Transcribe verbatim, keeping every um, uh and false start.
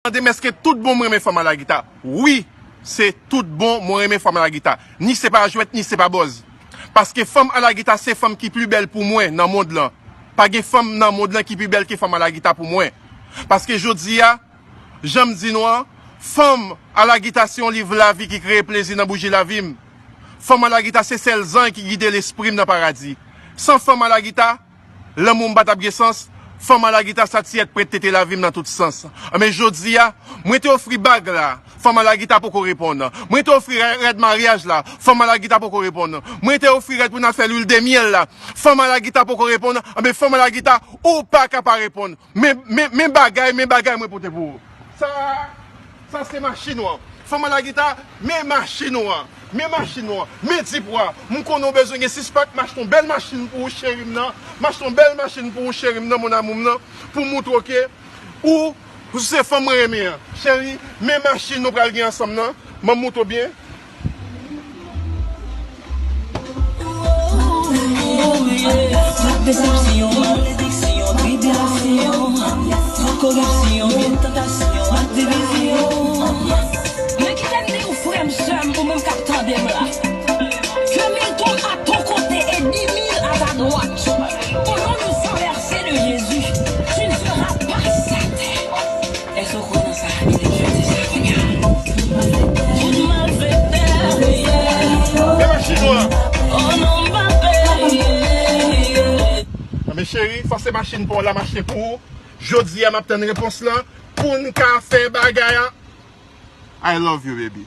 Mande m èske tout bon mwen renmen fanm alagita. Wi, se tout bon mwen renmen fanm alagita. Ni se pa jwèt, ni se pa bòz. Paske fanm alagita se fanm ki pi bèl pou mwen nan mond lan. Pa gen fanm nan mond lan ki pi bèl ke fanm alagita pou mwen. Paske jodi a, jan m di nou an, fanm alagita se yon liv lavi ki kreye plezi nan bouji lavi m. Fanm alagita se sèl zanj ki gide lespri m nan paradi. San fanm alagita, lanmou m pa t ap gen sans. Fanm alagita sa ti èt prèt te te lavi m nan tout sans. Anben jodi a, mwen te ofri bag la, fanm alagita poko reponn. Mwen te ofri rè-, rèd maryaj la, fanm alagita poko reponn. Mwen te ofri rèd pou n al fè lwil de myèl la, fanm alagita poko reponn. Anben fanm alagita, ou pa ka pa reponn. Men, men, men bagay, men bagay mwen pote pou ou. Sa, sa se machin ou an. Fanm alagita, men machin ou an. Men machin ou an. Men dipwa. M konnen w bezwen gen sis pak, m achte yon bèl machin pou ou, cheri m nan. M achte yon bèl machin pou ou, cheri m nan, mon amour m nan. Pou moutre w ke ou, ou se fanm mwen renmen an. Cheri, men machin nou pral gen ansanm nan. Ban m moutre w byen. Desepsyon, malediksyon, tribilasyon, koripsyon, tantasyon, ak divizyon. Men kite m di w, frè m, sè m, ou menm k ap tande m la, que mille tombent à ton côté et dix mille à ta droite. Au nom du sang versé de Jésus, tu ne seras pas atteint. Èske w kwè nan sa? Li te jwe ti sa kounye a. Tout malfektè, yeah. Men machin ou an. Oh non, m pa pè, yeah. Anben cheri, sa se machin pa w la m achte pou ou. Jodi a m ap tann repons lan pou n ka fè bagay a. I love you, baby.